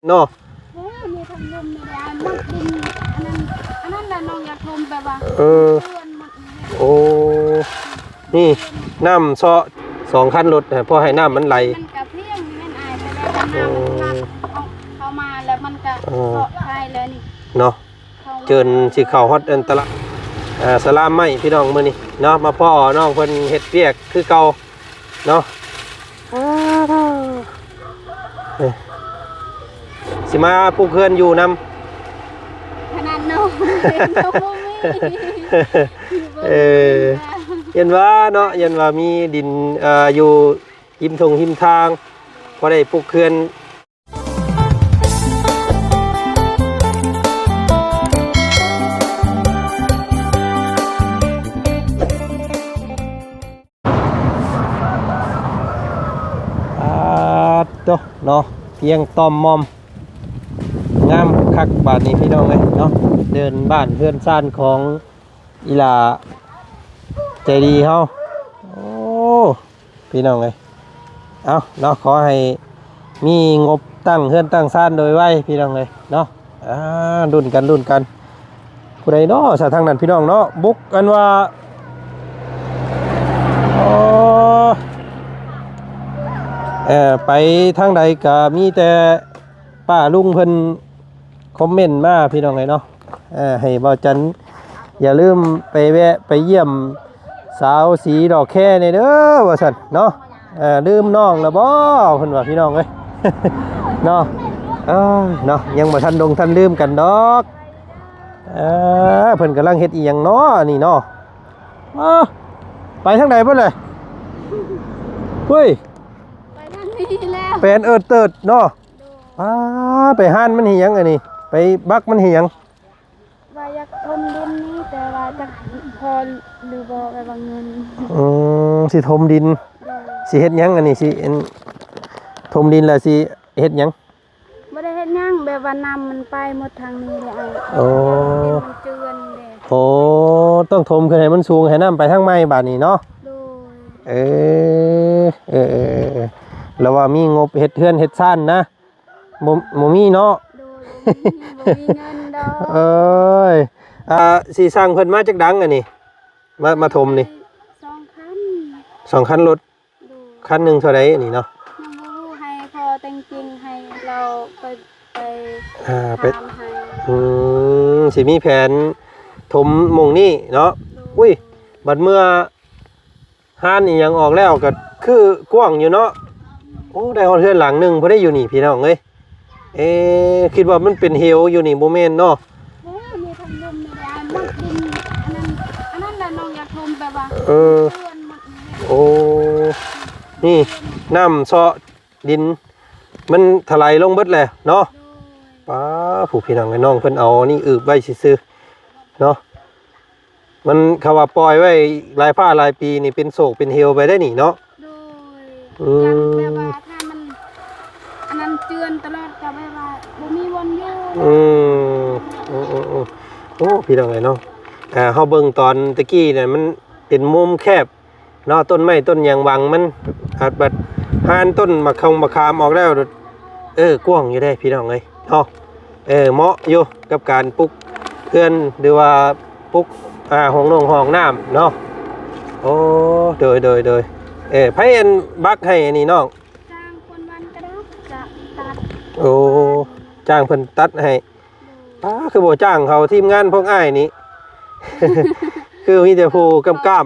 ເນາະ. ໂອ້ຍ ມີທັງລຸ່ມມີແດນ ມັນດິນ ອັນນັ້ນ ອັນນັ້ນລະນ້ອງຢາກຖົມແບບວ່າ ເອີ ເພື່ອນມັນ ໂອ້ ນີ້ນ້ຳເຊາະສອງຄັນລົດ ພໍໃຫ້ນ້ຳມັນໄຫຼ ມັນກະພຽງນີ້ແມ່ນອ້າຍ ແຕ່ວ່ານ້ຳມັນ ໂອ້ ພັດອອກເຂົ້າມາແລ້ວມັນກະ ເອີ ເຊາະໄປແລ້ວນີ້ເນາະ. ເຈີນຊິເຂົ້າຮອດອັນຕະລາດ ອ່າ ສະລາມໄມ້ພີ່ນ້ອງ ມື້ນີ້ເນາະ ມາພໍ້ນ້ອງເພິ່ນເຮັດວຽກຄືເກົ່າເນາະ. ອ້າ ເອີ ຊິມາປຸກເຮືອນຢູ່ນຳ ຂະໜາດນ້ອງ ເອີ ຢ້ານວ່າເນາະ ຢ້ານວ່າມີດິນ ເອີ ຢູ່ຮິມທົ່ງຮິມທາງ ພໍໄດ້ປຸກເຮືອນ. ອາ ໂຕເນາະ ພຽງຕ່ອມໝ່ອມ ງາມຄັກບາດນີ້ພີ່ນ້ອງເອີຍເນາະ ເດີ່ນບ້ານເຮືອນຊານຂອງ ອີ່ຫຼ້າໃຈດີເຮົາ. ໂອ້ ພີ່ນ້ອງເອີຍ ເອົາເນາະ ຂໍໃຫ້ມີງົບຕັ້ງເຮືອນຕັ້ງຊານໂດຍໄວພີ່ນ້ອງເອີຍເນາະ. ອ່າ ລຸ້ນກັນ ລຸ້ນກັນ ຜູ້ໃດເນາະສະ ທາງນັ້ນພີ່ນ້ອງເນາະ ບຸກ ອັນວ່າ ໂອ້ ເອີ ໄປທາງໃດກະມີແຕ່ປ້າລຸງເພິ່ນຄອມເມັນມາພີ່ນ້ອງເອີຍເນາະ. ເອີ ໃຫ້ບ່າວຈັນຢ່າລືມໄປແວະໄປຢ້ຽມສາວສີດອກແຄແດ່ເດີ ວ່າຊັ້ນເນາະ. ເອີ ລືມນ້ອງແລ້ວບໍ່ ເພິ່ນວ່າພີ່ນ້ອງເອີຍເນາະ. ເອີ ເນາະ ຍັງບໍ່ທັນດົງທັນລືມກັນດອກ. ເອີ ເພິ່ນກຳລັງເຮັດອີ່ຫຍັງເນາະອັນນີ້ເນາະ. ເອີ ໄປທາງໃດເບິດເລີຍ ເຮີ້ຍ ໄປທາງນີ້ແລ້ວ ແປນເອີດເຕີດເນາະ. ໂດຍ ອ້າ ໄປຮ້ານມັນເຮັດຫຍັງອັນນີ້ ໄປບັກມັນເຮັດຫຍັງ? ວ່າຢາກຖົມດິນນີ້ ແຕ່ວ່າຈັກພໍຫຼືບໍ່ ແບບວ່າເງິນ. ອືມ ຊິຖົມດິນ. ໂດຍ ຊິເຮັດຫຍັງອັນນີ້ ຊິ ອັນ ຖົມດິນແລ້ວຊິເຮັດຫຍັງ? ບໍ່ໄດ້ເຮັດຫຍັງ ແບບວ່ານ້ຳມັນໄປໝົດທາງນີ້ເດ້ອ້າຍ. ໂອ້ ດິນມັນເຈື່ອນເດ້. ໂອ້ ຕ້ອງຖົມຂຶ້ນໃຫ້ມັນສູງ ໃຫ້ນ້ຳໄປທາງໃໝ່ບາດນີ້ເນາະ. ໂດຍ ເອີ ເອີ ເອີ ເອີ ລະວ່າມີງົບເຮັດເຮືອນເຮັດຊານນະ. ບໍ່ ບໍ່ມີເນາະ. ໂດຍ ບໍ່ມີ ບໍ່ມີເງິນດອກ. ເອີຍ ອ່າ ຊິສັ່ງເພິ່ນມາຈັກດັງອັນນີ້ ມາ ມາຖົມນີ້? ສອງຄັນ ສອງຄັນລົດ. ໂດຍ ຄັນໜຶ່ງເທົ່າໃດອັນນີ້ເນາະ? ຍັງບໍ່ຮູ້ ໃຫ້ພໍ່ແຕ່ງຈິງ ໃຫ້ລາວໄປ ໄປ ອ່າ ໄປຖາມໃຫ້. ອືມ ຊິມີແຜນຖົມໝ່ອງນີ້ເນາະ. ໂດຍ ອຸ້ຍ ບັດເມື່ອ ຮ້ານອີ່ຫຍັງອອກແລ້ວກໍຄືກວ້າງຢູ່ເນາະ. ໂອ້ ໄດ້ຮອດເຮືອນຫຼັງໜຶ່ງພຸ້ນເດ້ຢູ່ນີ້ພີ່ນ້ອງເອີຍ. ເອ ຄິດວ່າມັນເປັນເຫວຢູ່ນີ້ ບໍ່ແມ່ນເນາະ? ໂອ້ ມີທັງລຸ່ມມີແດນ ມັນດິນ ອັນນັ້ນ ອັນນັ້ນລະນ້ອງຢາກຖົມແບບວ່າ ເອີ ເພື່ອນມັນ ໂອ້ ນີ້ນ້ຳເຊາະ ດິນມັນຖະໄຫຼລົງເບິດແຫຼະເນາະ. ໂດຍ ປ້າ ຜູ້ພີ່ນ້ອງເອີຍ ນ້ອງເພິ່ນເອົານີ້ອຶບໄວ້ຊື່ໆເນາະ. ມັນ ເຂົາວ່າປ່ອຍໄວ້ຫຼາຍຟ້າຫຼາຍປີນີ້ເປັນໂສກເປັນເຫວໄປໄດ້ນີ້ເນາະ. ໂດຍ ອືມ ຢ້ານແບບວ່າຖ້າມັນ ອັນນັ້ນເຈື່ອນຕະຫຼອດກໍແບບວ່າບໍ່ມີບ່ອນຢູ່. ອືມ ອືມ ອືມ ອືມ ໂອ້ ພີ່ນ້ອງເອີຍເນາະ ອ່າ ເຮົາເບິ່ງຕອນຕະກີ້ນັ້ນມັນເປັນມຸມແຄບ ເນາະ ຕົ້ນໄມ້ຕົ້ນຫຍັງບັງມັນ ອາດບັດຮ້ານຕົ້ນໝາກຄົງໝາກຂາມອອກແລ້ວ ເອີ ກວ້າງຢູ່ເດ້ພີ່ນ້ອງເອີຍເນາະ. ເອີ ເໝາະຢູ່ກັບການປຸກເຮືອນ ຫຼືວ່າປຸກ ອ່າ ຫ້ອງນ້ອງຫ້ອງນ້ຳເນາະ. ໂອ້ ໂດຍ ໂດຍ ໂດຍ ເອີ ໃຜອັນບັກໃຫ້ອັນນີ້ນ້ອງ? ຈ້າງຄົນວັນກະດາ ຈະຕັດ. ໂອ້ ຈ້າງເພິ່ນຕັດໃຫ້. ໂດຍ ປ້າ ຄືບໍ່ຈ້າງເຂົາ ທີມງານພວກອ້າຍນີ້ ຄືມີແຕ່ຜູ້ກ້ຳໆ. ຈັ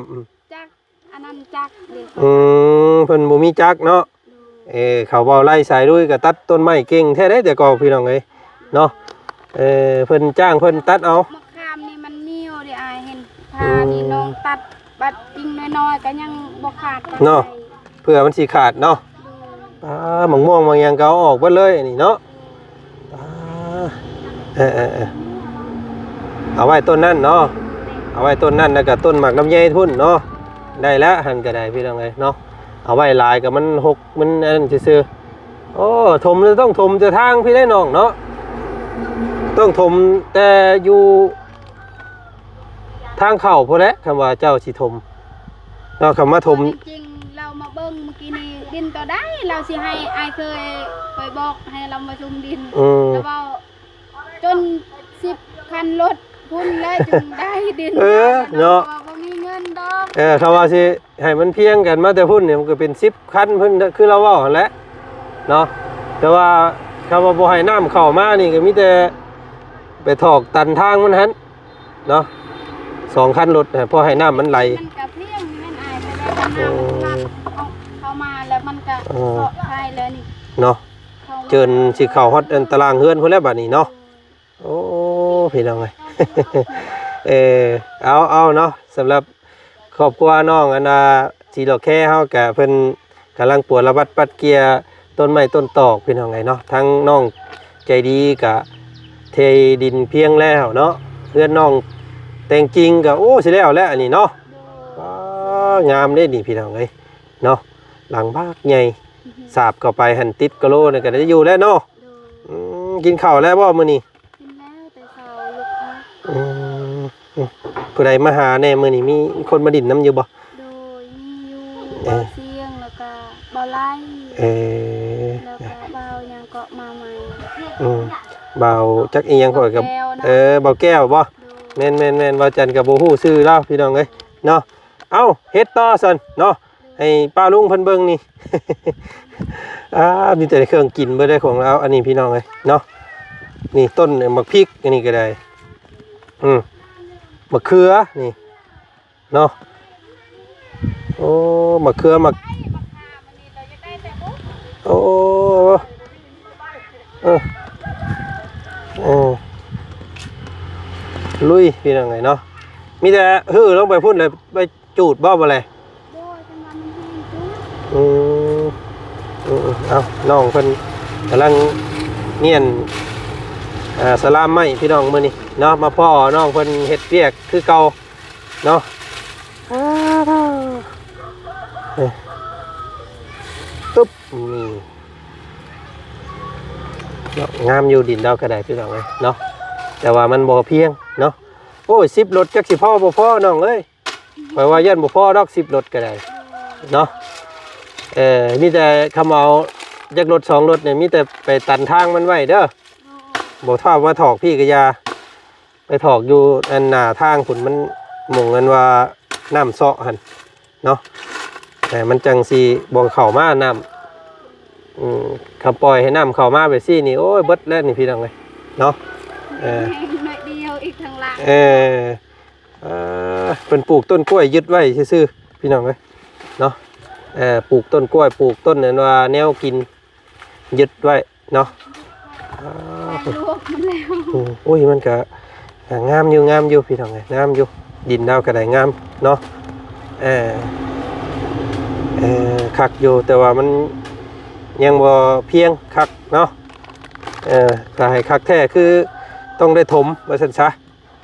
ກ ອັນນັ້ນຈັກເດ້. ອືມ ເພິ່ນບໍ່ມີຈັກເນາະ. ໂດຍ ເອີ ເຂົາເວົ້າໄລ່ສາຍລຸຍກໍຕັດຕົ້ນໄມ້ເກັ່ງແທ້ເດ້ແຕ່ກໍ ພີ່ນ້ອງເອີຍເນາະ. ເອີ ເພິ່ນຈ້າງເພິ່ນຕັດເອົາ. ໝາກຂາມນີ້ມັນໜີວເດ້ອ້າຍ ເຫັນພານີ້ ອືມ ນ້ອງຕັດບັດກິ່ງນ້ອຍໆກໍຍັງບໍ່ຂາດປານໃດເນາະ. ເພື່ອມັນຊິຂາດເນາະ. ໂດຍ ອ່າ ໝາກມ່ວງໝາກຫຍັງກໍເອົາອອກເບິດເລີຍອັນນີ້ເນາະ. ອ່າ ເອີໆໆ ເອົາໄວ້ຕົ້ນນັ້ນເນາະ ເອົາໄວ້ຕົ້ນນັ້ນ ແລ້ວກໍຕົ້ນໝາກລຳໄຍພຸ້ນເນາະ. ໄດ້ແລ້ວ ຫັ້ນກໍໄດ້ ພີ່ນ້ອງເອີຍເນາະ. ເອົາໄວ້ຫຼາຍກໍມັນຫົກ ມັນອັນນັ້ນຊື່ໆ. ໂອ້ ຖົມນີ້ຕ້ອງຖົມແຕ່ທາງພີ້ເດ້ນ້ອງເນາະ ຕ້ອງຖົມແຕ່ຢູ່ ທາງເຂົ້າພຸ້ນແຫຼະ ຄຳວ່າເຈົ້າຊິຖົມເນາະ ຄຳວ່າຖົມ. ຈິງໆ ລາວມາເບິ່ງມື້ກີ້ນີ້ ດ ດິນໂຕໃດລາວຊິໃຫ້ ອ້າຍເຄີຍໄປບອກໃຫ້ລາວມາຊຸມດິນ ອືມ ລາວເວົ້າຈົນສິບຄັນລົດພຸ້ນແຫຼະຈຶ່ງໄດ້ດິນ ເອີ ເນາະ ລາວວ່າບໍ່ມີເງິນດອກ ເອີ ເຂົາວ່າຊິ ໃຫ້ມັນພຽງກັນມາແຕ່ພຸ້ນນີ້ ມັນກໍເປັນສິບຄັນເພິ່ນ ຄືລາວເວົ້າຫັ້ນແຫຼະເນາະ. ແຕ່ວ່າຄຳວ່າບໍ່ໃຫ້ນ້ຳເຂົ້າມານີ້ ກໍມີແຕ່ໄປຖອກຕັນທາງມັນຫັ້ນເນາະ ສອງຄັນລົດ ພໍໃຫ້ນ້ຳມັນໄຫຼ ມັນກະພຽງ ແມ່ນອ້າຍ ແຕ່ວ່າຄັນນ້ຳມັນຫຼັກອອກເຂົ້າມາແລ້ວ ມັນກະ ເອີ ເຊາະໄປແລ້ວນີ້ເນາະ ເຈີນຊິເຂົ້າຮອດອັນຕະລາງເຮືອນພຸ້ນແລ້ວບາດນີ້ເນາະ. ໂອ້ ພີ່ນ້ອງເອີຍ ເອີ ເອົາ ເອົາເນາະ ສຳລັບຄອບຄົວນ້ອງອັນນ່າ ສີດອກແຄເຮົາກະ ເພິ່ນກຳລັງປວດລະບັດປັດເກຍຕົ້ນໄມ້ຕົ້ນຕອກ ພີ່ນ້ອງເອີຍເນາະ. ທາງນ້ອງໃຈດີກະເທດິນພຽງແລ້ວເນາະ ເຮືອນນ້ອງແຕ່ງຈິງກະ ໂອ້ ຊິແລ້ວແລ້ວອັນນີ້ເນາະ. ວ້າ ງາມເດ້ນີ້ ພີ່ນ້ອງເອີຍເນາະ ຫຼັງບັກໃຫຍ່ ສາບເຂົ້າໄປຫັ້ນ ຕິດກະໂລນີ້ກະໄດ້ຢູ່ແລ້ວເນາະ. ອືມ ກິນເຂົ້າແລ້ວບໍ່ມື້ນີ້? ກິນແລ້ວແຕ່ເຊົ້າຢູ່ ອືມ ອືມ ຜູ້ໃດມາຫາແດ່ມື້ນີ້? ມີຄົນມາດິນນຳຢູ່ບໍ່? ໂດຍ ມີຢູ່ ເອີ ບ່າວຊຽງ ແລ້ວກະບ່າວໄລ ເອີ ແລ້ວກະບ່າວຫຍັງເກາະມາໃໝ່ ອືມ ບ່າວຈັກອີ່ຫຍັງ ຂ້ອຍກໍ ບ່າວແກ້ວນະ ເອີ ບ່າວແກ້ວບໍ່? ໂດຍ ແມ່ນໆໆ ບ່າວຈັນກໍບໍ່ຮູ້ຊື່ລາວ ພີ່ນ້ອງເອີຍເນາະ. ເອົ້າ ເຮັດຕໍ່ຊັ້ນເນາະ ໃຫ້ປ້າລຸງເພິ່ນເບິ່ງນີ້ ອ່າ ມີແຕ່ເຄື່ອງກິນເບິດເດ້ຂອງລາວ ອັນນີ້ພີ່ນ້ອງເອີຍເນາະ. ນີ້ຕົ້ນໝາກພິກ ອັນນີ້ກໍໄດ້ ອືມ ໝາກເຂືອນີ້ເນາະ ໂອ້ ໝາກເຂືອ ໝາກ ໂອ້ ເອີ ເອີ ລຸຍ ພີ່ນ້ອງເອີຍເນາະ. ມີແຕ່ຮື້ລົງໄປພຸ້ນແລ້ວໄປ ຈູດບໍ່ ບໍ່ແລ? ໂດຍ ເພິ່ນວ່າມັນແຫ້ງຈູດ ອືມ ອືມ ເອົ້າ ນ້ອງເພິ່ນກຳລັງມ້ຽນ ອ່າ ສະລາມໄມ້ ພີ່ນ້ອງ ມື້ນີ້ເນາະ ມາພໍ້ນ້ອງເພິ່ນເຮັດວຽກຄືເກົ່າເນາະ. ອາ ເອີ ຕຶບ ນີ້ເນາະ ງາມຢູ່ ດິນລາວກໍໄດ້ ພີ່ນ້ອງເອີຍເນາະ ແຕ່ວ່າມັນບໍ່ພຽງເນາະ. ໂອ້ຍ ສິບລົດ ຈັກຊິພໍບໍ່ພໍ ນ້ອງເອີຍ. ຂ້ອຍວ່າຢ້ານບໍ່ພໍດອກ ສິບລົດກໍໄດ້ເນາະ. ເອີ ມີແຕ່ຄຳເອົາຈັກລົດສອງລົດນີ້ ມີແຕ່ໄປຕັນທາງມັນໄວ້ເດີ. ບໍ່ຖ້າມາຖອກພີ້ກໍຢ່າ ໄປຖອກຢູ່ອັນໜ້າທາງພຸ້ນ ມັນໝ່ອງອັນວ່ານ້ຳເຊາະຫັ້ນເນາະ. ເອີ ມັນຈັ່ງຊິບໍ່ເຂົ້າມານ້ຳ ອືມ ຄັນປ່ອຍໃຫ້ນ້ຳເຂົ້າມາແບບຊີ້ນີ້ ໂອ້ຍ ເບິດແລ້ວນີ້ ພີ່ນ້ອງເອີຍເນາະ. ເອີ ໜ້ອຍດຽວອີກທາງຫຼັງ ເອີ ເອີ ເພິ່ນປູກຕົ້ນກ້ວຍຍຶດໄວ້ຊື່ໆ ພີ່ນ້ອງເອີຍເນາະ. ເອີ ປູກຕົ້ນກ້ວຍ ປູກຕົ້ນອັນວ່າແນວກິນຍຶດໄວ້ເນາະ. ອາ ອືມ ໂອ້ຍ ມັນກະ ກະງາມຢູ່ ງາມຢູ່ ພີ່ນ້ອງເອີຍ ງາມຢູ່ ດິນລາວກະໄດ້ງາມເນາະ. ເອີ ເອີ ຄັກຢູ່ ແຕ່ວ່າມັນຍັງບໍ່ພຽງຄັກເນາະ. ເອີ ຖ້າໃຫ້ຄັກແທ້ຄືຕ້ອງໄດ້ຖົມວ່າຊັ້ນຊະ.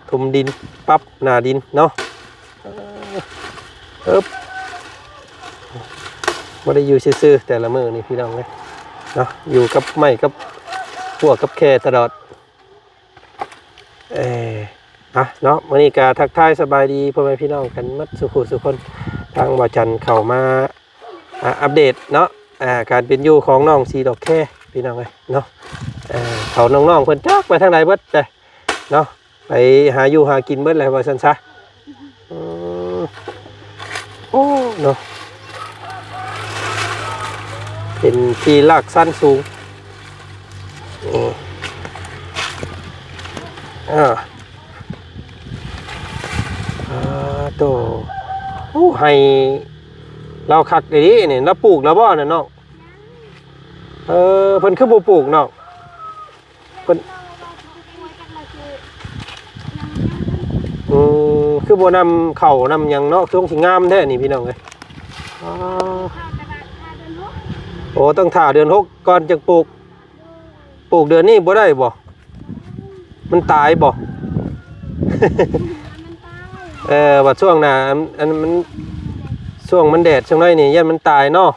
ຖົມດິນ ປັບໜ້າດິນເນາະ. ເອີ ເອີບ ບໍ່ໄດ້ຢູ່ຊື່ໆ ແຕ່ລະມື້ນີ້ ພີ່ນ້ອງເອີຍເນາະ ຢູ່ກັບໄມ້ກັບພວກກັບແຄຕະຫຼອດ. ເອີ ອະ ເນາະ ມື້ນີ້ກະທັກທາຍສະບາຍດີພໍ່ແມ່ພີ່ນ້ອງກັນໝົດສູ່ຜູ້ສູ່ຄົນ. ທາງບ່າວຈັນເຂົ້າມາ ອ່າ ອັບເດດເນາະ ອ່າ ການເປັນຢູ່ຂອງນ້ອງສີດອກແຄ ພີ່ນ້ອງເອີຍເນາະ. ເອີ ເຂົານ້ອງໆເພິ່ນຈັກໄປທາງໃດເບິດເດ້ເນາະ ໄປຫາຢູ່ຫາກິນເບິດແລ້ວວ່າຊັ້ນຊະ. ອືມ ໂອ້ ເນາະ ເປັນທີ່ລາກຊັນສູງ. ອືມ ອາ ອາ ໂຕ ໂອ້ ໄຮ່ລາວຄັກອີ່ຫຼີນີ້ ລາວປູກແລ້ວບໍ່ນັ້ນນ້ອງ? ເອີ ເພິ່ນຄືບໍ່ປູກນ້ອງ? ເພິ່ນ ອືມ ຄືບໍ່ນຳເຂົ້ານຳຫຍັງເນາະ ຊ່ວງຊິງາມແທ້ນີ້ ພີ່ນ້ອງເອີຍ. ອໍ ໂອ້ ຕ້ອງຖ້າເດືອນຫົກກ່ອນຈຶ່ງປູກ. ປູກເດືອນນີ້ບໍ່ໄດ້ບໍ່? ມັນຕາຍບໍ່? ເອີ ວ່າຊ່ວງໜ້າ ອັນ ອັນມັນ ຊ່ວງມັນແດດຊ່ວງໃດນີ້ ຢ້ານມັນຕາຍເນາະ.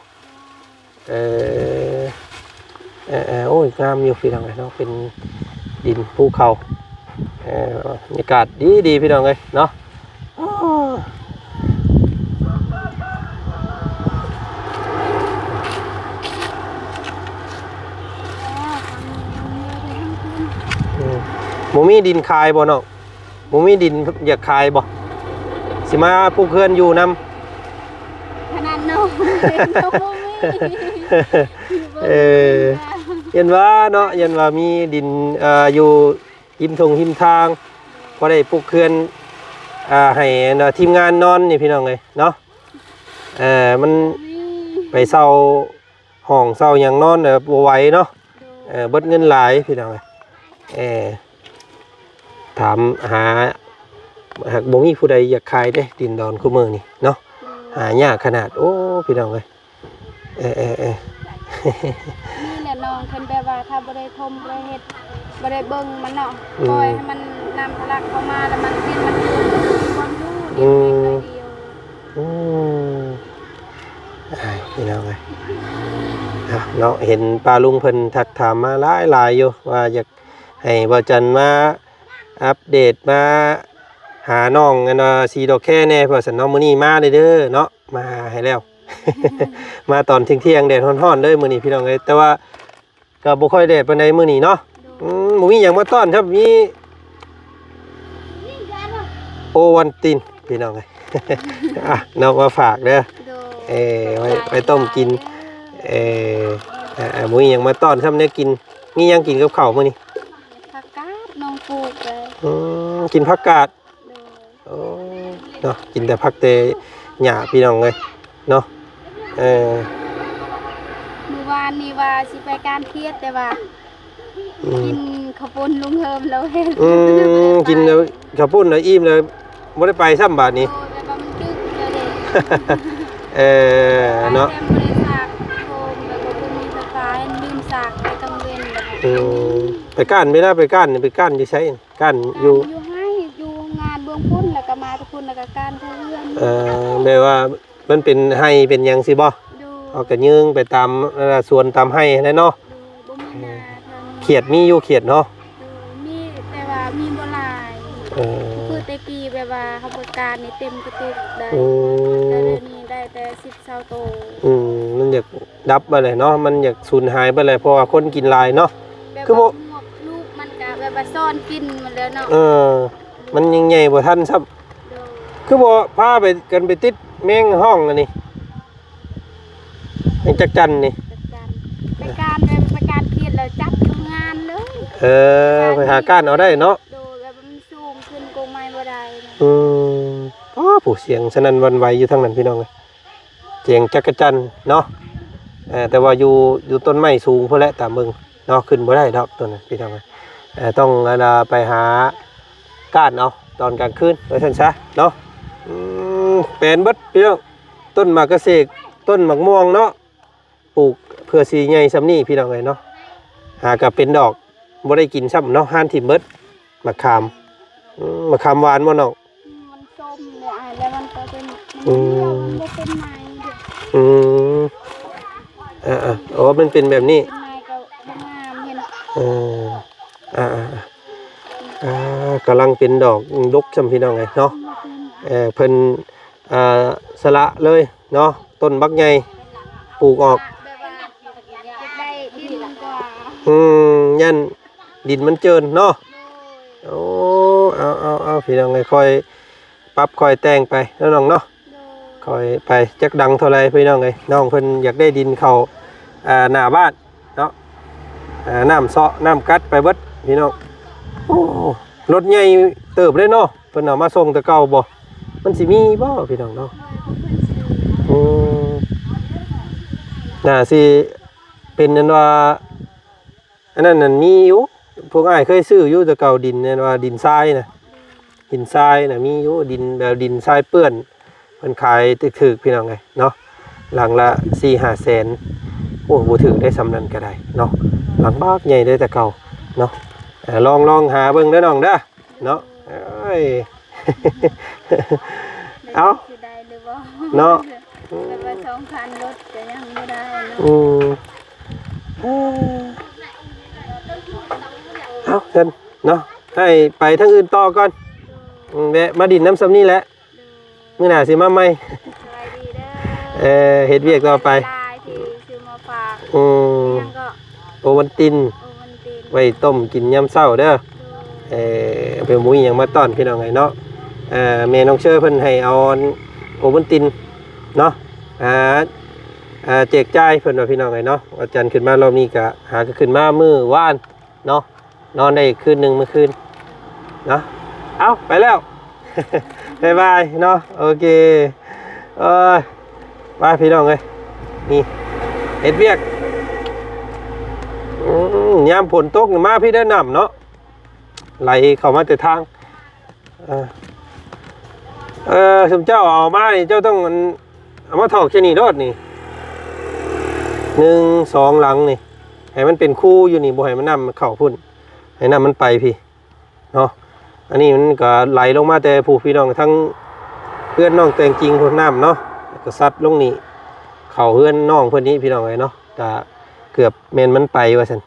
ເອີ ເອີ ເອີ ໂອ້ຍ ງາມຢູ່ພີ່ນ້ອງເອີຍເນາະ ເປັນດິນພູເຂົາ. ເອີ ບັນຍາກາດດີໆ ພີ່ນ້ອງເອີຍເນາະ. ອໍ ບໍ່ມີດິນຂາຍບໍ່ນ້ອງ? ບໍ່ມີດິນຢາກຂາຍບໍ່? ຊິມາປຸກເຮືອນຢູ່ນຳ. ຂະໜາດນ້ອງຍັງບໍ່ມີ. ເອີ ຢ້ານວ່າເນາະ, ຢ້ານວ່າມີດິນ ເອີ ຢູ່ ຮິມທົ່ງຮິມທາງ ພໍໄດ້ປຸກເຮືອນ ອ່າ ໃຫ້ອັນວ່າທີມງານນອນນີ້ພີ່ນ້ອງເອີຍເນາະ. ເອີ ມັນໄປເຊົ່າຫ້ອງເຊົ່າຫຍັງນອນແລ້ວບໍ່ໄຫວເນາະ. ເອີ ເບິດເງິນຫຼາຍພີ່ນ້ອງເອີຍ. ເອີ ຖາມຫາ ຫາກບໍ່ມີຜູ້ໃດຢາກຂາຍເດ້ ດິນດອນຄູ່ມື້ນີ້ເນາະ. ຫາຍາກຂະໜາດ ໂອ້ ພີ່ນ້ອງເອີຍ. ເອີ ເອີ ເອີ ນີ້ແຫຼະນ້ອງ ເພິ່ນແບບວ່າຖ້າບໍ່ໄດ້ຖົມ ບໍ່ໄດ້ເຮັດ ບໍ່ໄດ້ເບິ່ງມັນເນາະ ອືມ ປ່ອຍໃຫ້ມັນນ້ຳທະລັກເຂົ້າມາ ແລ້ວມັນ ດິນມັນເກີດຄວາມຮູ້ ອືມ ອືມ ອ້າຍ ພີ່ນ້ອງເອີຍ ເນາະ ເນາະ ເຫັນປ້າລຸງເພິ່ນທັກຖາມມາຫຼາຍໆຢູ່ ວ່າຢາກໃຫ້ບ່າວຈັນມາອັບເດດ ມາຫານ້ອງອັນວ່າສີດອກແຄແດ່ ເພາະຊັ້ນເນາະ ມື້ນີ້ມາເດີເນາະ ມາຫາໃຫ້ແລ້ວ ມາຕອນທ່ຽງໆ ແດດຮ້ອນໆ ເລີຍມື້ນີ້ພີ່ນ້ອງເອີຍ ແຕ່ວ່າກໍບໍ່ຄ່ອຍແດດປານໃດມື້ນີ້ເນາະ. ໂດຍ ອືມ ບໍ່ມີຫຍັງມາຕ້ອນຄັບ ມີໂອວັນຕິນພີ່ນ້ອງເອີຍ ອ່ະ ນ້ອງມາຝາກເດີ. ໂດຍ ເອີ ໄວ້ ຂອບໃຈ ໄວ້ຕົ້ມກິນ. ຫຼາຍໆ ເອີ ອ່າ ບໍ່ມີຫຍັງມາຕ້ອນຄັບ ແນວກິນ ມີຫຍັງກິນກັບເຂົ້າມື້ນີ້? ຜັກກາດນ້ອງປູກເລີຍ. ອືມ ກິນຜັກກາດ. ໂດຍ ໂອ້ ເນາະ ກິນແຕ່ຜັກແຕ່ຫຍ້າພີ່ນ້ອງເອີຍເນາະ. ເອີ ມື້ວານນີ້ວ່າຊິໄປການຂຽດ ແຕ່ວ່າ ອືມ ກິນເຂົ້າປຸ້ນລຸງເຮີມແລ້ວ ອືມ ກິນເຂົ້າປຸ້ນແລ້ວອີ່ມແລ້ວ ບໍ່ໄດ້ໄປຊ້ຳບາດນີ້. ໂດຍ ແບບວ່າມັນດຶກແລ້ວເດ້. ເອີ ເນາະ ແຕ່ບໍ່ໄດ້ສາກໂຮມ ແບບວ່າບໍ່ມີໄຟຟ້າ ລືມສາກໄປກາງເວັນ. ອືມ ໄປກ້ານ ເວລາໄປກ້ານນີ້ ໄປກ້ານຢູ່ໃສ? ກ້ານຢູ່ ກ້ານຢູ່ໄຮ່ ຢູ່ໂຮງງານເບື້ອງພຸ້ນ ແລ້ວກໍມາແຕ່ພຸ້ນ ແລ້ວກໍກ້ານເຂົ້າເຮືອນ. ເອີ ແບບວ່າມັນເປັນໄຮ່ເປັນຫຍັງຊີ້ບໍ່? ໂດຍ ເຮົາກໍຍືງໄປຕາມ ເອີ ສວນຕາມໄຮ່ຫັ້ນແຫຼະເນາະ. ໂດຍ ບໍ່ມີນາທາງນີ້. ຂຽດມີຢູ່ ຂຽດເນາະ? ໂດຍ ມີ ແຕ່ວ່າມີບໍ່ຫຼາຍ. ເອີ ຄືແຕ່ກີ້ແບບວ່າເຮົາປະກາດນີ້ເຕັມກະຕຸກໄດ້. ອືມ ແຕ່ດຽວນີ້ໄດ້ແຕ່ສິບ ຊາວໂຕ. ອືມ ມັນຢາກດັບໄປແຫຼະເນາະ ມັນຢາກສູນຫາຍໄປແຫຼະ ເພາະວ່າຄົນກິນຫຼາຍເນາະ. ແບບ ຄືບໍ່ ວ່າໝວກລູກມັນກະແບບວ່າຊ້ອນກິນໝົດແລ້ວເນາະ. ເອີ ມັນຍັງໃຫຍ່ບໍ່ທັນຊ້ຳ. ໂດຍ ຄືບໍ່ພາໄປ ກັນໄປຕິດແມງຮ້ອງອັນນີ້ ແມງຈັກຈັ່ນນີ້? ຈັກຈັ່ນ ໄປການ ໄປການຂຽດແລ້ວຈັບຢູ່ງານເລີຍ. ເອີ ໄປຫາກ້ານເອົາໄດ້ເນາະ. ໂດຍ ແບບວ່າມັນສູງຂຶ້ນກົງໄມ້ບໍ່ໄດ້ນະ. ອືມ ອໍ ຜູ້ສຽງສະໜັ່ນຫວັ່ນໄຫວຢູ່ທາງນັ້ນພີ່ນ້ອງເອີຍ. ສຽງຈັກກະຈັ່ນເນາະ. ເອີ ແຕ່ວ່າຢູ່ ຢູ່ຕົ້ນໄມ້ສູງພຸ້ນແຫຼະ ຕາມເບິ່ງເນາະ ຂຶ້ນບໍ່ໄດ້ດອກໂຕນັ້ນພີ່ນ້ອງເອີຍ. ເອີ ຕ້ອງອັນນ່າ ໄປຫາກ້ານເອົາຕອນກາງຄືນ ວ່າຊັ້ນຊະເນາະ. ອືມ ແປນເບິດພີ່ນ້ອງ ຕົ້ນໝາກກະເສກ ຕົ້ນໝາກມ່ວງເນາະ ປູກເພື່ອຊິໃຫຍ່ຊ່ຳນີ້ພີ່ນ້ອງເອີຍເນາະ. ຫາກໍເປັນດອກ ບໍ່ໄດ້ກິນຊ້ຳເນາະ ຮ້ານຖິ້ມເບິດ. ໝາກຂາມ ອືມ ໝາກຂາມຫວານບໍ່ນ້ອງ? ອືມ ມັນສົ້ມເດ້ອ້າຍ ແລ້ວມັນກໍເປັນ ອືມ ມັນບໍ່ເປັນໄມ້ເດ້. ອືມ ເອີໆ ໂອ້ ມັນເປັນແບບນີ້ ເປັນໄມ້ກໍບໍ່ງາມເຫັນ. ເອີ ອ່າໆ ອ່າ ກຳລັງເປັນດອກດົກຊ້ຳພີ່ນ້ອງເອີຍເນາະ. ເອີ ເພິ່ນ ອ່າ ສະຫຼະເລີຍເນາະ ຕົ້ນບັກໃຫຍ່ປູກອອກ. ແບບວ່າຢາກໄດ້ດິນກວ່າ ອືມ ຢ້ານດິນມັນເຈີນເນາະ. ໂດຍ ໂອ້ ເອົາໆໆ ພີ່ນ້ອງເອີຍ ຄ່ອຍປັບຄ່ອຍແຕ່ງໄປເນາະນ້ອງເນາະ. ໂດຍ ຄ່ອຍໄປ ຈັກດັງເທົ່າໃດພີ່ນ້ອງເອີຍ ນ້ອງເພິ່ນຢາກໄດ້ດິນເຂົ້າ ອ່າ ໜ້າບ້ານເນາະ. ອ່າ ນ້ຳເຊາະນ້ຳກັດໄປເບິດພີ່ນ້ອງ. ໂອ້ ລົດໃຫຍ່ເຕີບເດ້ເນາະ ເພິ່ນເອົາມາສົ່ງແຕ່ເກົ່າບໍ່? ມັນຊິມີບໍ່ພີ່ນ້ອງເນາະ? ອືມ ໜ້າຊິເປັນອັນວ່າ ອັນນັ້ນນັ້ນມີຢູ່ ພວກອ້າຍເຄີຍຊື້ຢູ່ແຕ່ເກົ່າ ດິນ ແມ່ນວ່າດິນຊາຍນະ ດິນຊາຍນະມີຢູ່ ດິນແບບດິນຊາຍເປື້ອນ ເພິ່ນຂາຍຖືກໆ ພີ່ນ້ອງເອີຍເນາະ ຫຼັງລະສີ່ຫ້າແສນ. ໂອ້ ບໍ່ຖືກໄດ້ສ່ຳນັ້ນກໍໄດ້ເນາະ ຫຼັງບັກໃຫຍ່ເດ້ແຕ່ເກົ່າເນາະ. ເອີ ລອງ ລອງຫາເບິ່ງເດີນ້ອງເດີເນາະ. ເອີຍ ເອົ້າ ຊິໄດ້ຫຼືບໍ່ເນາະ ແບບວ່າສອງຄັນລົດກໍຍັງບໍ່ໄດ້ເນາະ. ອືມ ເອົ້າ ເອີ ເອົ້າ ຊັ້ນເນາະ ໃຫ້ໄປທາງອື່ນຕໍ່ກ່ອນ. ອືມ ແວະມາດິນນຳສ່ຳນີ້ແຫຼະ ມື້ໜ້າຊິມາໃໝ່. ສະບາຍດີເດີ ເອີ ເຮັດວຽກຕໍ່ໄປ. ຫຼາຍທີ່ຊື້ມາຝາກ. ອືມ ຫຍັງກໍ ໂອວັນຕິນ ໂອວັນຕິນ ໄວ້ຕົ້ມກິນຍາມເຊົ້າເດີ. ໂດຍ ເອີ ເພິ່ນບໍ່ມີຫຍັງມາຕ້ອນພີ່ນ້ອງເອີຍເນາະ. ເອີ ແມ່ນ້ອງເຊີເພິ່ນໃຫ້ເອົາອັນໂອວັນຕິນເນາະ ອ່າ ອ່າ ແຈກຈ່າຍເພິ່ນວ່າພີ່ນ້ອງເອີຍເນາະ. ວັນຈັນຂຶ້ນມາ ລອບນີ້ກະຫາກໍຂຶ້ນມາມື້ວານເນາະ ນອນໄດ້ຄືນໜຶ່ງມື້ຄືນເນາະ. ເອົ້າ ໄປແລ້ວ ບາຍບາຍເນາະ. ໂອເຄ ເອີຍ ໄປພີ່ນ້ອງເອີຍ ນີ້ເຮັດວຽກ. ອືມ ຍາມຝົນຕົກນີ້ມາພີ້ໄດ້ນ້ຳເນາະ ໄຫຼເຂົ້າມາແຕ່ທາງ ເອີ ເອີ ຊຸມເຈົ້າເອົາມານີ້ ເຈົ້າຕ້ອງອັນ ເອົາມາຖອກແຄ່ນີ້ໂລດນີ້ ໜຶ່ງ ສອງ ຫຼັງນີ້ ໃຫ້ມັນເປັນຄູຢູ່ນີ້ ບໍ່ໃຫ້ມັນ ນ້ຳມັນເຂົ້າພຸ້ນ ໃຫ້ນ້ຳມັນໄປພີ້ເນາະ. ອັນນີ້ມັນກໍໄຫຼລົງມາແຕ່ຜູ້ ພີ່ນ້ອງ ທັງເຮືອນນ້ອງແຕ່ງຈິງພຸ້ນ ນ້ຳເນາະ ແລ້ວກໍຊັດລົງນີ້ ເຂົ້າເຮືອນນ້ອງເພິ່ນນີ້ ພີ່ນ້ອງເອີຍເນາະ. ກະເກືອບແມ່ນມັນໄປວ່າຊັ້ນ.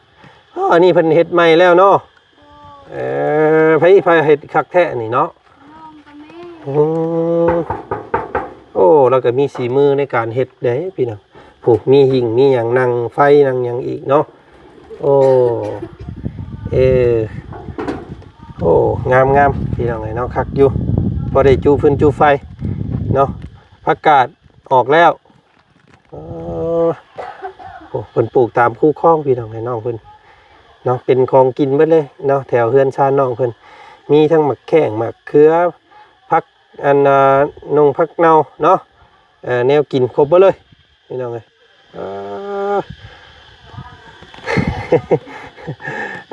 ອໍ ອັນນີ້ເພິ່ນເຮັດໃໝ່ແລ້ວເນາະ. ເອີ ໃຜ ໃຜເຮັດຄັກແທ້ນີ້ເນາະ. ອືມ ໂອ້ ລາວກໍມີສີມືໃນການເຮັດເດ້ພີ່ນ້ອງ. ຜູ້ມີຫິ້ງມີຫຍັງ ນັ່ງໄຟນັ່ງຫຍັງອີກເນາະ. ໂອ້ ເອີ ໂອ້ ງາມໆ ພີ່ນ້ອງເອີຍເນາະ. ຄັກຢູ່ ພໍໄດ້ຈູຟືນຈູໄຟເນາະ. ຜັກກາດອອກແລ້ວ. ເອີ ໂອ້ ເພິ່ນປູກຕາມຄູຄອງ ພີ່ນ້ອງ ໃຫ້ນ້ອງເພິ່ນເນາະ. ເປັນຂອງກິນເບິດເລີຍເນາະ ແຖວເຮືອນຊານນ້ອງເພິ່ນ ມີທັງໝາກແຂ້ງ ໝາກເຂືອ ຜັກ ອັນ ອ່າ ໜຸ່ງຜັກເນົ່າເນາະ. ເອີ ແນວກິນຄົບເບິດເລີຍ ພີ່ນ້ອງເອີຍ. ເ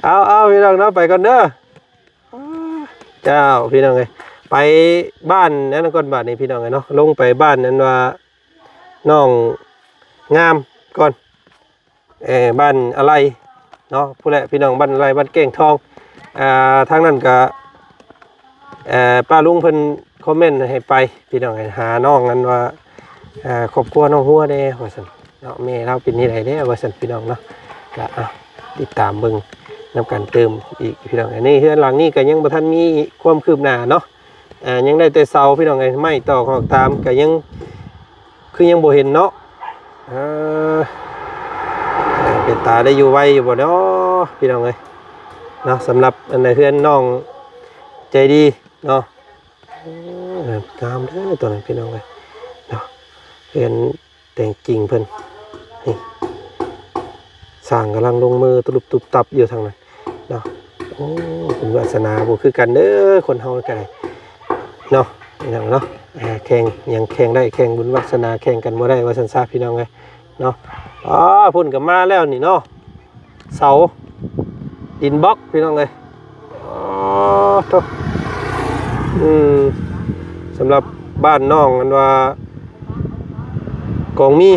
ອີ ເອົາໆ ພີ່ນ້ອງເນາະ ໄປກ່ອນເດີ. ເຈົ້າ ພີ່ນ້ອງເອີຍ ໄປບ້ານນັ້ນກ່ອນບາດນີ້ ພີ່ນ້ອງເອີຍເນາະ. ລົງໄປບ້ານນັ້ນວ່າ ນ້ອງງາມກ່ອນ ເອີ ບ້ານອາໄລເນາະ ພຸ້ນແຫຼະ ພີ່ນ້ອງ ບ້ານອາໄລ ບ້ານແກ້ງທອງ. ອ່າ ທາງນັ້ນກະ ເອີ ປ້າລຸງເພິ່ນຄອມເມັນໃຫ້ໄປ ພີ່ນ້ອງເອີຍ ຫານ້ອງ ອັນວ່າ ອ່າ ຄອບຄົວນ້ອງຫົວແດ່ວ່າຊັ້ນເນາະ. ແມ່ລາວເປັນແນວໃດແດ່ວ່າຊັ້ນ ພີ່ນ້ອງເນາະ. ກະ ອ່າ ຕິດຕາມເບິ່ງນຳກັນຕື່ມອີກ ພີ່ນ້ອງ. ອັນນີ້ເຮືອນຫຼັງນີ້ກະຍັງບໍ່ທັນມີຄວາມຄືບໜ້າເນາະ. ອ່າ ຍັງໄດ້ແຕ່ເສົາ ພີ່ນ້ອງເອີຍ ໄມ້ຕອກຫອກຕາມກະຍັງ ຄືຍັງບໍ່ເຫັນເນາະ. ເອີ ເປັນຕາໄດ້ຢູ່ໄວຢູ່ບໍ່ເນາະ ພີ່ນ້ອງເອີຍເນາະ. ສຳລັບອັນໃດເຮືອນນ້ອງໃຈດີເນາະ. ໂອ້ ງາມເດີຕົວນັ້ນ ພີ່ນ້ອງເອີຍເນາະ. ເຮືອນແຕ່ງຈິງເພິ່ນນີ້ ຊ່າງກຳລັງລົງມືຕຸບຕຸບຕັບຢູ່ທາງນັ້ນເນາະ. ໂອ້ ບຸນວາສະໜາບໍ່ຄືກັນເດີ ຄົນເຮົາກໍໄດ້ເນາະ ພີ່ນ້ອງເນາະ. ອ່າ ແຂ່ງຫຍັງແຂ່ງໄດ້ ແຂ່ງບຸນວາສະໜາແຂ່ງກັນບໍ່ໄດ້ ວ່າຊັ້ນຊະ ພີ່ນ້ອງເອີຍເນາະ. ອໍ ພຸ້ນກໍມາແລ້ວນີ້ເນາະ ເສົາ ດິນບລັອກ ພີ່ນ້ອງເອີຍ. ອໍ ໂທ້ ອືມ ສຳລັບບ້ານນ້ອງ ອັນວ່າ ກອງມີ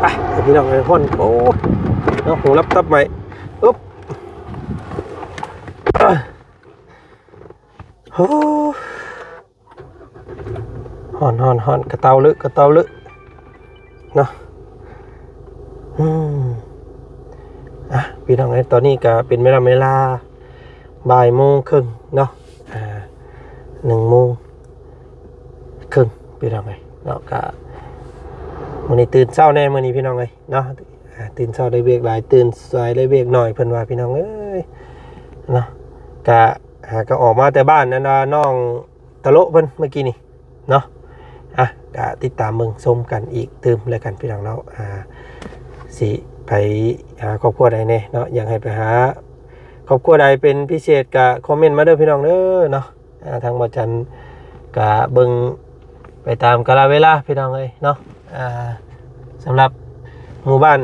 ໄປ ພີ່ນ້ອງເອີຍ ຮ້ອນ ໂອ້ຍ ເນາະ ຫູລັບຕັບໃໝ່ ອຶບ ໂອ້ ຮ້ອນໆໆ ກະເຕົາເລີະ ກະເຕົາເລີະ ເນາະ. ອືມ ອ່ະ ພີ່ນ້ອງເອີຍ ຕອນນີ້ກະເປັນເວລາ ເວລາບ່າຍໂມງເຄິ່ງເນາະ ອ່າ ໜຶ່ງໂມງເຄິ່ງ ພີ່ນ້ອງເອີຍເນາະ. ກະມື້ນີ້ຕື່ນເຊົ້າແດ່ ມື້ນີ້ ພີ່ນ້ອງເອີຍເນາະ. ອ່າ ຕື່ນເຊົ້າໄດ້ວຽກຫຼາຍ ຕື່ນສາຍໄດ້ວຽກໜ້ອຍ ເພິ່ນວ່າ ພີ່ນ້ອງເອີຍເນາະ. ກະ ຫາກໍອອກມາແຕ່ບ້ານ ອັນວ່ານ້ອງ ຕະໂລະເພິ່ນເມື່ອກີ້ນີ້ເນາະ. ອ່ະ ກະຕິດຕາມເບິ່ງຊົມກັນອີກຕື່ມແລ້ວກັນ ພີ່ນ້ອງເນາະ. ອ່າ ຊິໄປຫາຄອບຄົວໃດແດ່ເນາະ ຢາກໃຫ້ໄປຫາຄອບຄົວໃດເປັນພິເສດ ກະຄອມເມັນມາເດີ ພີ່ນ້ອງເດີເນາະ. ອ່າ ທາງບ່າວຈັນກະເບິ່ງໄປຕາມກາລະເວລາ ພີ່ນ້ອງເອີຍເນາະ. ອ່າ ສຳລັບໝູ່ບ້ານ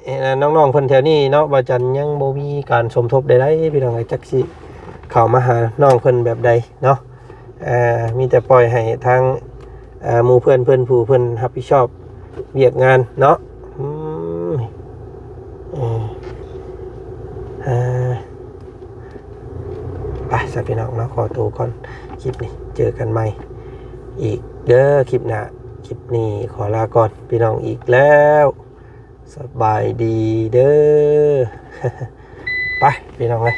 ເອີ ນ້ອງໆເພິ່ນແຖວນີ້ເນາະ ບ່າວຈັນຍັງບໍ່ມີການສົມທົບໃດໆ ພີ່ນ້ອງເອີຍ ຈັກຊິເຂົ້າມາຫານ້ອງເພິ່ນແບບໃດເນາະ. ເອີ ມີແຕ່ປ່ອຍໃຫ້ທາງ ເອີ ໝູ່ເພື່ອນເພິ່ນ ຜູ້ເພິ່ນຮັບຜິດຊອບວຽກງານເນາະ. ອືມ ເອີ ເອີ ໄປຊະ ພີ່ນ້ອງເນາະ ຂໍໂຕກ່ອນ ຄລິບນີ້ເຈີກັນໃໝ່ອີກເດີ ຄລິບໜ້າ. ຄລິບນີ້ຂໍລາກ່ອນ ພີ່ນ້ອງ ອີກແລ້ວ. ສະບາຍດີເດີ ໄປ ພີ່ນ້ອງເອີຍ